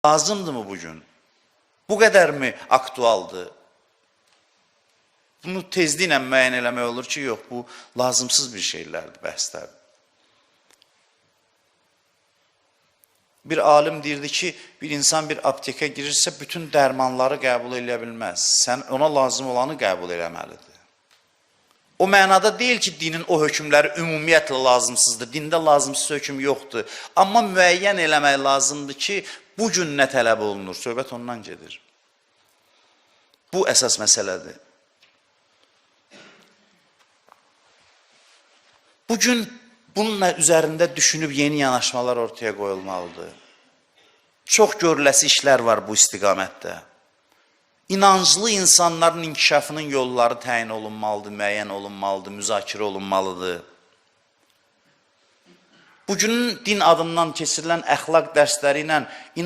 Lazımdırmı bugün? Bu qədərmi aktualdır? Bunu tezliklə müəyyən eləmək olur ki, yox, bu lazımsız bir şeylərdir, bəhslərdir. Bir alim deyirdi ki, bir insan bir aptekə girirsə, bütün dərmanları qəbul eləyə bilməz. Sən ona lazım olanı qəbul eləməlidir. O mənada deyil ki, dinin o hökmləri ümumiyyətlə lazımsızdır. Dində lazımsız hökm yoxdur. Amma müəyyən eləmək lazımdır ki, bu gün nə tələb olunur? Söhbət ondan gedir. Bu əsas məsələdir. Bugün bununla üzərində düşünüb yeni yanaşmalar ortaya qoyulmalıdır. Çox görüləsi işlər var bu istiqamətdə. İnanclı insanların inkişafının yolları təyin olunmalıdır, müəyyən olunmalıdır, müzakirə olunmalıdır. Bugünün din adından keçirilən əxlaq dərsləri ilə